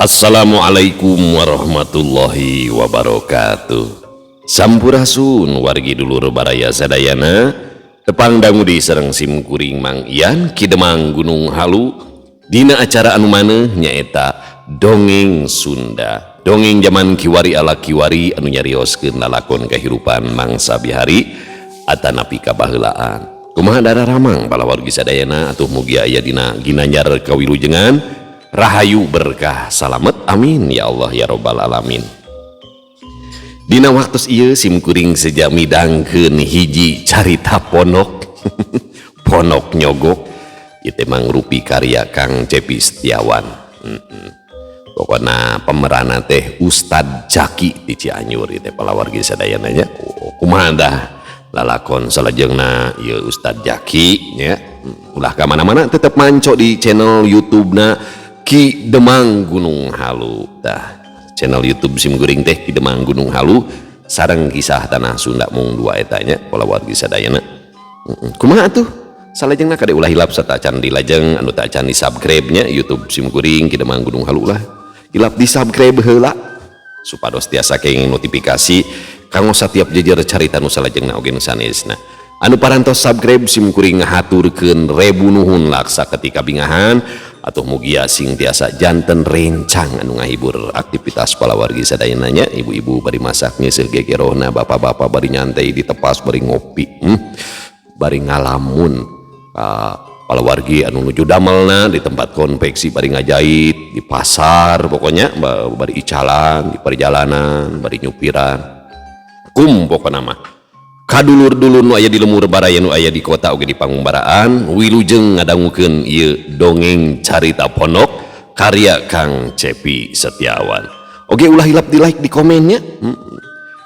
Assalamualaikum warahmatullahi wabarakatuh. Sampurasun wargi dulur baraya sadayana, tepang dangu di sareng sim kuring Mang Ian Ki Demang Gunung Halu dina acara anu maneuh nyaeta Dongeng Sunda. Dongeng zaman kiwari ala kiwari anu nyarioskeun lalakon kahirupan mangsa bihari atanapi kabaheulaan. Kumaha dararamang bala wargi sadayana, atuh mugia aya dina ginanjar kawilujengan, rahayu berkah salamet, amin ya Allah ya robbal alamin. Dina waktu ieu sim kuring seja midangkeun hiji carita ponok ponok nyogok ieu teh mangrupi karya Kang Cepi Setiawan. Pokona pemeranna teh Ustad Jaki di Cianjur ieu teh palawargi sadayana nya. Oh, kumaha dah lalakon salajengna ieu Ustad Jaki nya. Ulah ka mana-mana, tetep manco di channel YouTube-na Ki Demang Gunung Halu. Tah, channel YouTube sim kuring teh Ki Demang Gunung Halu sareng Kisah Tanah Sunda, mung dua eta nya palawargi sadayana. Kumaha atuh salajengna, kade ulah hilap satacan dilajeng anu tacan di subscribe nya YouTube sim kuring Ki Demang Gunung Halu, lah hilap di subscribe heula supados tiasa kenging notifikasi kanggo satiap jejer carita nu salajengna oge nu sanesna. Anu parantos subscribe sim kuring ngahaturkeun rebu nuhun laksa ketika bingahan. Atuh mugia sing tiasa janten rencang anu ngahibur aktivitas palawargi sadayana nya, ibu-ibu bari masak nyeuseuh gegerohna, bapak-bapak bari nyantai di tepas bari ngopi, bari ngalamun, palawargi anu nuju damelna di tempat konveksi bari ngajahit, di pasar pokoknya bari icalan di perjalanan bari nyupiran, kum pokona mah kadulur-dulur nu aya di lemur baraya, nu aya di kota oge di pangumbaraan, wilujeng ngadangukeun ieu dongeng carita ponok karya Kang Cepi Setiawan. Oge ulah hilap di like, di komennya.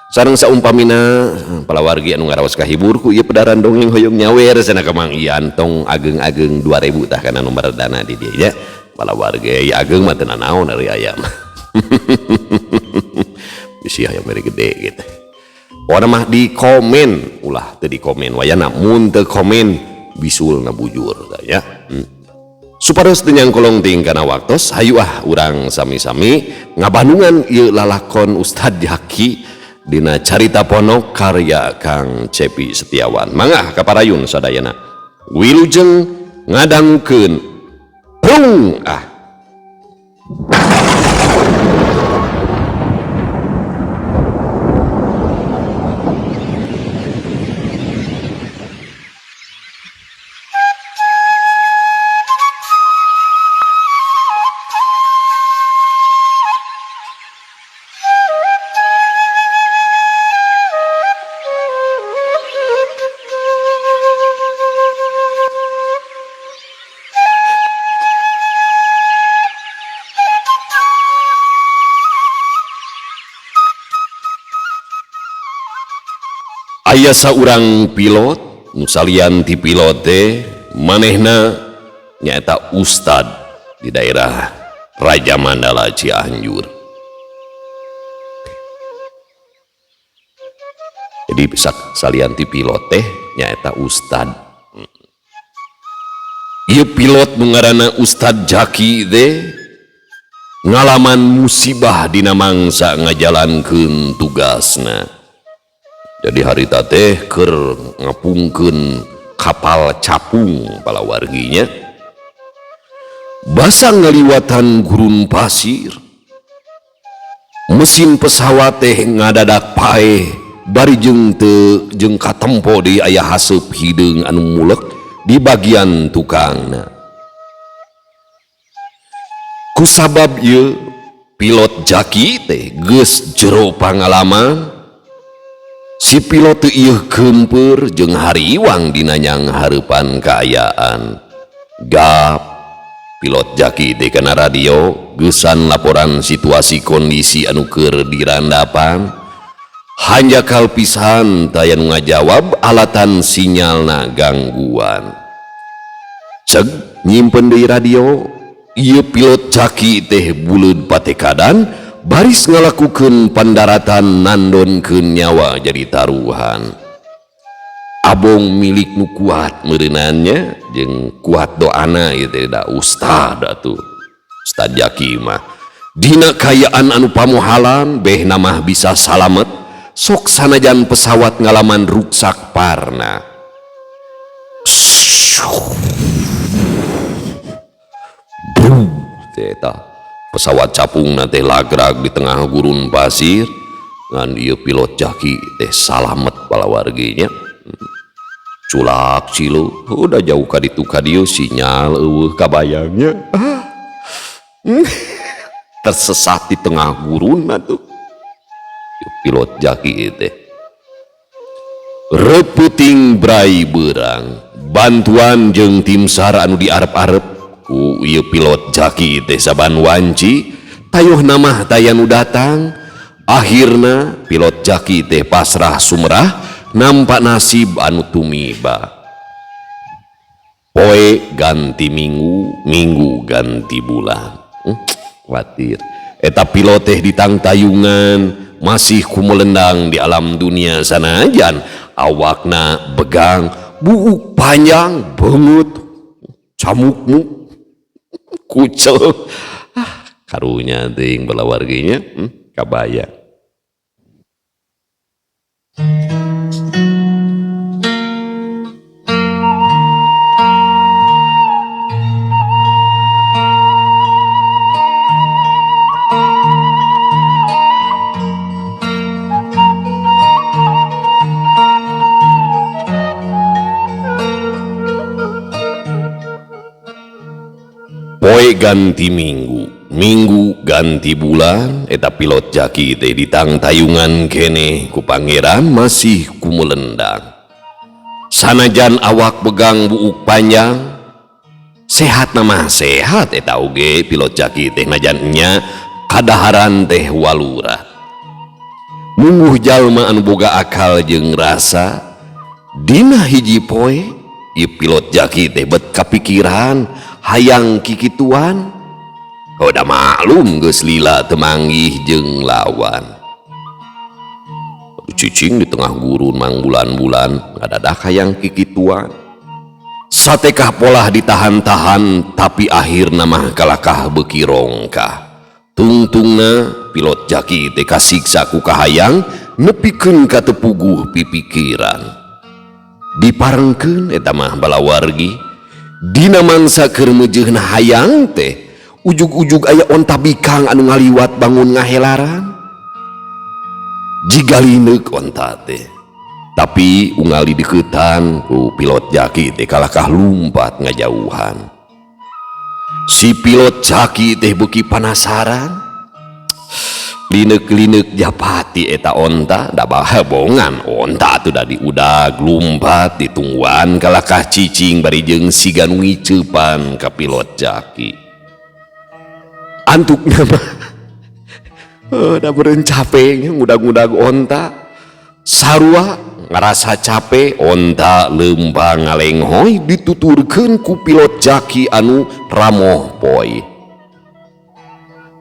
Sareng saumpamina palawargi anu ngaraos kahibur ku ieu pedaran dongeng hoyong nyawer cenah ka Mang Ian, tong ageng-ageng 2000 tah kana nomor dana di dieu nya. Palawargi ya ageng mah teu nanaon ari aya mah. Bisi hayang mere gede gitu. Pokona mah di komen, ulah teu di komen wayana, mun teu komen bisul na bujur tah ya. Supados teu nyangkolong ting kana waktos, hayu ah urang sami-sami ngabandungan ieu lalakon Ustad Jaki dina carita ponok karya Kang Cepi Setiawan. Mangga kaparayun sadayana. Wilujeng ngadangukeun. Prung ah. Aya saurang pilot nu salian ti pilot teh manehna nyaeta ustad di daerah Raja Mandala Cianjur. Jadi salian ti pilot teh nyaeta ustad. Ieu pilot nu ngaranna Ustad Jaki teh ngalaman musibah dina mangsa ngajalankeun tugasna. Jadi harita teh keur ngapungkeun kapal capung palawarginya. Basa ngaliwatan gurun pasir. Mesin pesawat teh ngadadak paeh bari jeung teu jeung katempo di aya haseup hideung anu mulek di bagian tukangna. Kusabab ieu pilot Jaki teh geus jero pangalaman. Si pilot teu ieu kempeur jeung hariwang dina nyanghareupan kaayaan. Gap pilot Jaki teh kana radio geusan laporan situasi kondisi anu keur dirandapan. Hanjakal pisan taya nu ngajawab alatan sinyalna gangguan. Ceg nyimpen deui radio, ieu pilot Jaki teh buleud patekadan baris ngalakukeun pandaratan nandonkeun nyawa jadi taruhan. Abong milik nu kuat meureunannya jeung kuat doana ieu teh da ustad atuh. Ustad Jaki mah. Dina kaayaan anu pamohalan behna mah bisa salamet sok sanajan pesawat ngalaman ruksak parna. Eta pesawat capungna teh lagrag di tengah gurun pasir ngan ieu pilot Jaki teh salamet palawarginya. Culak cilu udah jauh ka ditu ka dieu sinyal eueuh kabayangnya. Tersesat di tengah gurun atuh pilot Jaki teh. Reputing brai beurang bantuan jeung tim SAR anu diarep-arep ku ieu pilot Jaki teh saban wanci tayuh namah taya nu datang. Akhirna pilot Jaki teh pasrah sumrah nampak nasib anu tumiba. Poe ganti minggu, minggu ganti bulan. Khawatir eta pilot teh ditangtayungan masih kumelendang di alam dunia sanajan awakna begang buuk panjang beungeut camukmu kucel. Karunya teuing balawarginya kabaya. Poe ganti minggu, minggu ganti bulan, eta pilot Jaki teh ditangtayungan keneh ku pangeran masih kumelendang. Sanajan awak begang buuk panjang, sehat nama sehat eta oge pilot Jaki teh najan nya kadaharan teh walura. Mungguh jalma anu boga akal jeung rasa, dina hiji poe ieu pilot Jaki teh bet kapikiran hayang kikituan. Udah maklum geus lila teu manggih jeung lawan. Cicing di tengah gurun mangbulan-bulan ngadadak hayang kikituan. Satekah polah ditahan-tahan tapi akhirna mah kalakah beuki rongkah. Tungtungna pilot Jaki teh kasiksa ku kahayang nepikeun ka teu puguh pipikiran. Diparengkeun eta mah balawargi. Dina mangsa keur meujeuhna hayang teh ujug-ujug aya onta bikang anu ngaliwat bangun ngahelaran. Jiga lineuk onta teh. Tapi ungali deuketan ku pilot Jaki teh kalakah lumpat ngajauhan. Si pilot Jaki teh beuki panasaran. Lineuk-lineuk japati eta onta da bongan onta atuh da diudag lumpat ditungguan kalakah cicing bari jeung siga nu ngiceupan ka pilot Jaki. Antukna mah da beureun cape ngudag-ngudag onta. Sarua ngarasa cape onta leumpang ngalenghoy dituturkeun ku pilot Jaki anu ramoh poe.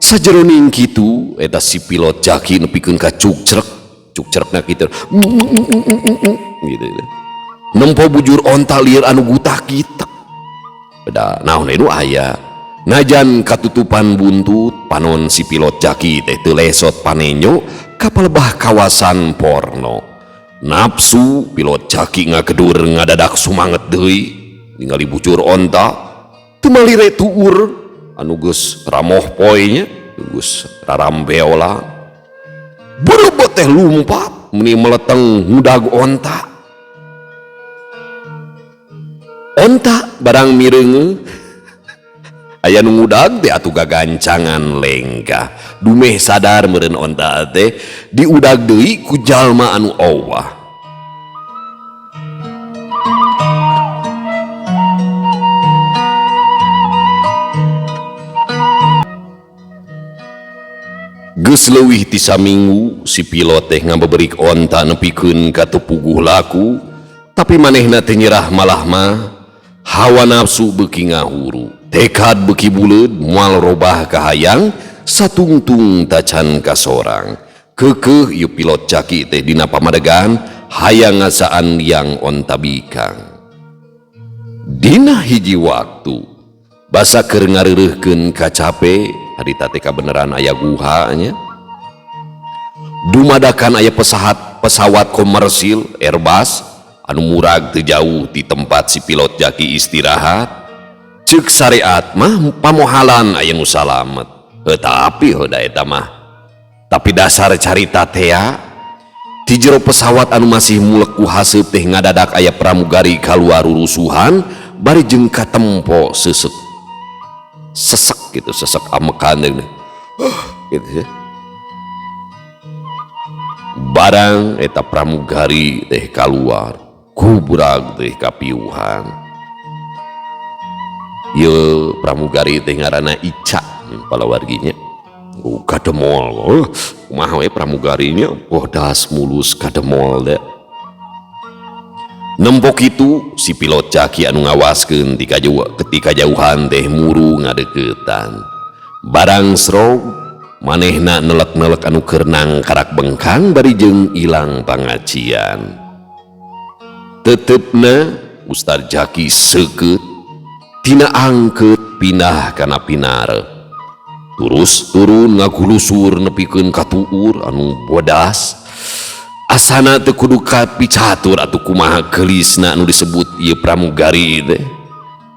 Sajeroning kitu eta si pilot Jaki nepikeun ka cukcrek, cukcrekna kitu. Gitu. Nempo bujur onta lieur anu gutak kitek. Beda naon nu aya. Najan katutupan buntut panon si pilot Jaki teh teu lesot panenyo ka palebah kawasan porno. Nafsu pilot Jaki ngagedur ngadadak sumanget deui ningali bujur onta teu malire tuur anu geus ramoh poe nya geus rarambeola. Berebet teh lumpat meni meleteng ngudag onta. Onta barang mireuneuh aya nu ngudag teh atuh gagancangan lengkah. Dumeh sadar meureun onta teh diudag deui ku jalma anu owah. Geus leuwih ti saminggu si pilot teh ngabeberik onta nepikeun ka teu puguh laku, tapi manehna teh nyerah malah mah hawa nafsu beuki ngahuru, tekad beuki buleud moal robah kahayang satungtung tacan kasorang. Keukeuh ieu pilot Jaki teh dina pamadegan hayang ngasaan yang onta bikang. Dina hiji waktu basa keur ngareureuhkeun kacape Harita teh kabeneran aya guha nya. Dumadakan aya pesawat komersil Airbus anu murag teu jauh di tempat si pilot Jaki istirahat. Ceuk syariat mah pamohalan aya nu salamet. Tapi heuda eta mah. Tapi dasar carita tea di jero pesawat anu masih mulek ku haseup teh ngadadak aya pramugari kaluar rurusuhan bari jeung katempo sesek. Sesek gitu, sesek amekan gitu ya. Barang eta pramugari teh kaluar, kuburag teh kapiuhan. Ye pramugari teh ngaranna Ica palawarginya. Oh, kademol, kumaha we pramugarinya, bodas mulus kademol deh. Nempok itu si pilot Jaki anu ngawaskeun ketika jauhan teh muru ngadeukeutan. Barang srog manehna nelek-nelek anu keur nangkarak bengkang bari jeung ilang pangacian. Tetepna Ustad Jaki seukeut tina angkeut pindah kana pinarep. Terus turun ngagulusur nepikeun ka tuur anu bodas. Asana teu kudu kapicatur atuh kumaha geulisna anu disebut ieu pramugari teh.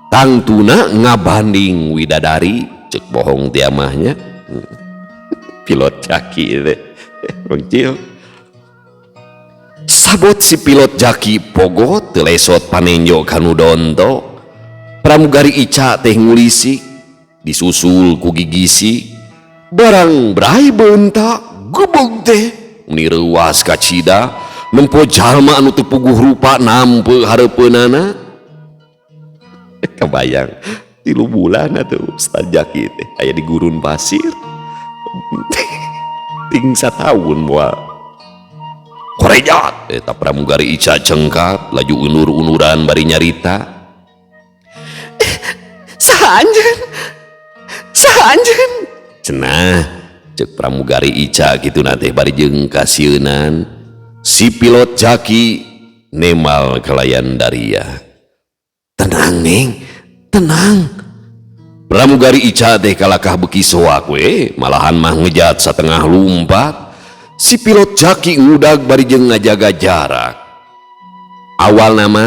Tangtuna ngabanding widadari ceuk bohong teh amahnya. Pilot Jaki teh. Bangcil. Sabot si pilot Jaki pogot teu lesot panenjo kanu donto. Pramugari Ica teh ngulisik disusul ku gigisi. Barang brai beunta gebeg teh meni reuas kacida nempo jalma anu teu puguh rupa nampe hareupeunana. Kebayang 3 bulan atuh Ustaz Jaki teh aya di gurun pasir. Ting sataun moal. Korejat eta pramugari Ica cengkat laju unur-unuran bari nyarita. Saha anjeun? Saha anjeun? Cenah ceuk pramugari Ica kitu na teh bari jeung kasieunan. Si pilot Jaki nemal kalayan daria. Tenang neng, tenang. Pramugari Ica teh kalakah beuki soak we, malahan mah ngejat satengah lumpat. Si pilot Jaki ngudag bari jeung ngajaga jarak. Awal nama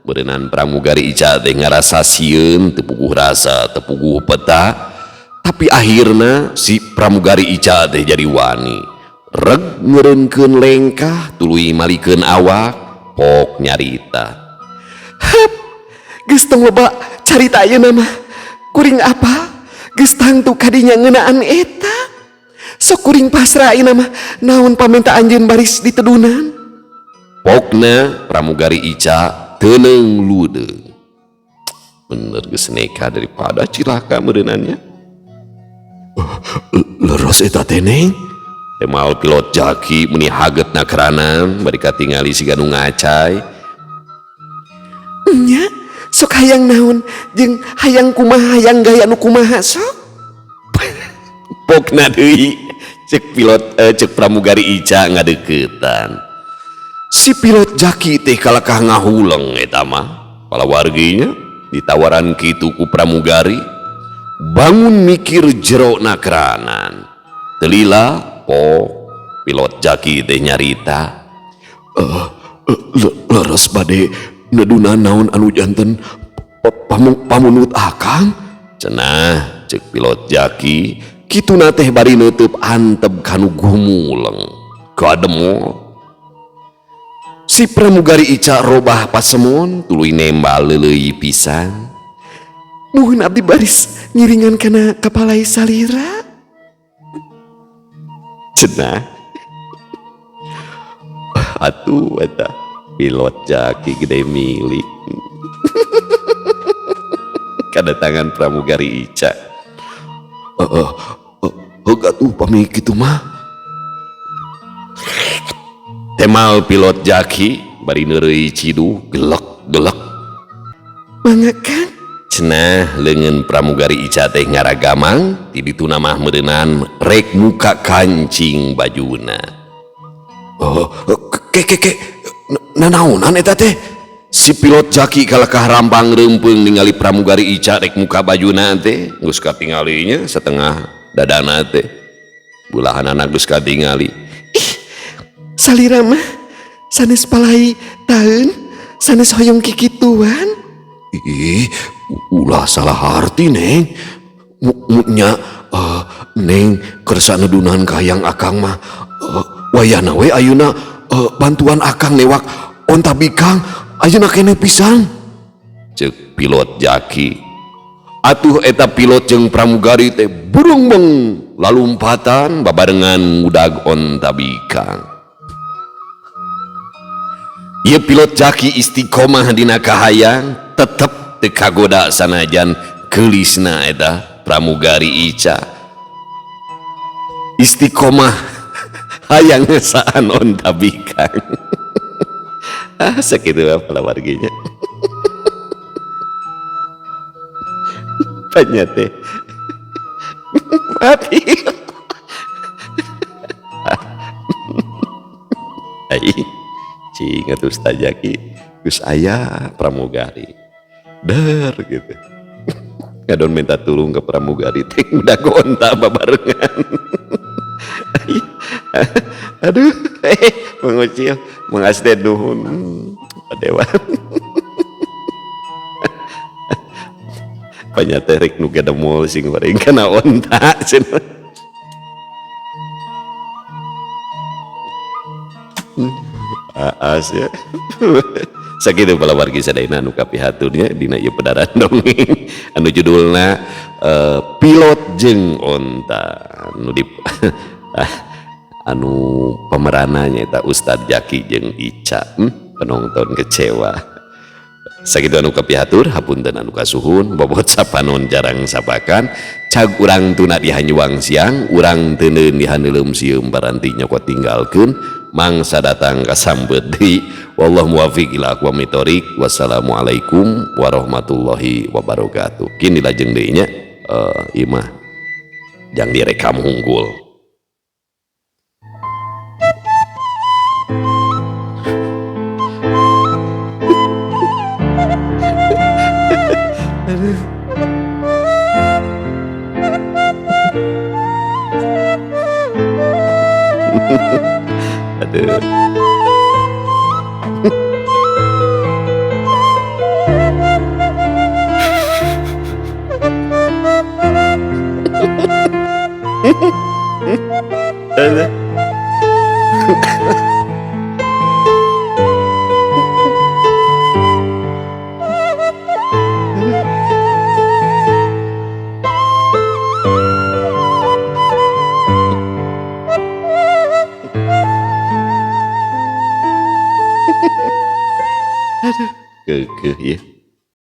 berenang pramugari Ica teh ngarasa sieun, teu puguh rasa, teu puguh peta. Tapi akhirna si pramugari Ica teh jadi wani. Reg ngeureunkeun lengkah tuluy malikeun awak, pok nyarita. Hep, geus tong loba carita ayeuna mah. Kuring apa? Geus tangtu kadinya ngeunaan eta. Sok kuring pasrah ayeuna mah naon pamenta anjeun baris ditedunan. Pokna pramugari Ica teuneung ludeung. Bener geus neka daripada cilaka meureunannya. Leros eta teh neng. Temal pilot Jaki meni hagetna keranan bari katingali siga nu ngacai. Nya sok hayang naon jeung hayang kumaha hayang gaya nu kumaha sok. Pokna deui cek pilot cek pramugari Ica ngadeuketan. Si pilot Jaki teh kalakah ngahuleng eta mah. Palawarginya ditawaran kitu ku pramugari. Bangun mikir jero nakranan. Telila pok pilot Jaki teh nyarita. Leres bade nedunan naon anu janten pamunut akang. Cenah cek pilot Jaki kituna teh bari neuteub antep kanu gumuleng. Kademol. Si pramugari Ica robah pasemon tuluy nembal leuleuy pisan. Nuhun abdi baris ngiringan kana kapalai salira. Cenah. Atuh eta pilot Jaki gede milik. Kedatangan pramugari Ica. Heug atuh pami kitu mah. Temal pilot Jaki bari neureuy ciduh gelek-gelek. Mangga Kang. Cenah leungeun pramugari Ica teh ngaragamang ti dituna mah meureunan rek muka kancing bajuna. Oh, ke ke ke nanaonan eta teh? Si pilot Jaki kalakah rampang reumpeung ningali pramugari Ica rek muka bajuna teh geus katingalinya setengah Dadana teh bulahanana geus katingali. Ih, salira mah sanes palai taeun, sanes hoyong kikituan. Ih, ulah salah harti Neng. Nya Neng kersa nedunan kahayang akang mah wayahna we ayeuna bantuan akang newak onta bikang ayeuna keneh pisan. Ceuk pilot Jaki. Atuh eta pilot jeung pramugari teh burung-beng lalumpatan babarengan ngudag onta bikang. Ieu pilot Jaki istiqomah dina kahayang tetep teu kagoda sanajan geulisna eta pramugari Ica. Istiqomah hayang ngesaan onta bikang. Ah, sakitu palawarginya. Tanya teh mati. Ai cing atuh Ustaz Jaki geus aya pramugari der gitu ngadon minta tulung ke pramugari teh udah gonta babarengan. Aduh, mengucil mengasih nuhun dewa. Panyata rek nu gedemol sing goreng kana onta cenah. Aas ya. Sakitu palawargi sadayana anu kapihaturnya dina ieu pedaran dongeng anu judulna Pilot jeung Onta anu di anu pemeranna eta Ustad Jaki jeung Ica. Penonton kecewa. Sakitu anu kapihatur, hapunten anu kasuhun, bobot sapanon jarang sapakan, cag urang tuna di hanyuang siang, urang teuneun di haneuleum sieum baranti nyokot tinggalkeun, mangsa datang kasambet deui. Wallahu muwaffiq ila aqwamit thoriq. Wassalamualaikum warahmatullahi wabarakatuh. Kini lajeng deui nya, ieu mah jang direkam hunggul. Aduh. Aduh. Keukeuh ya.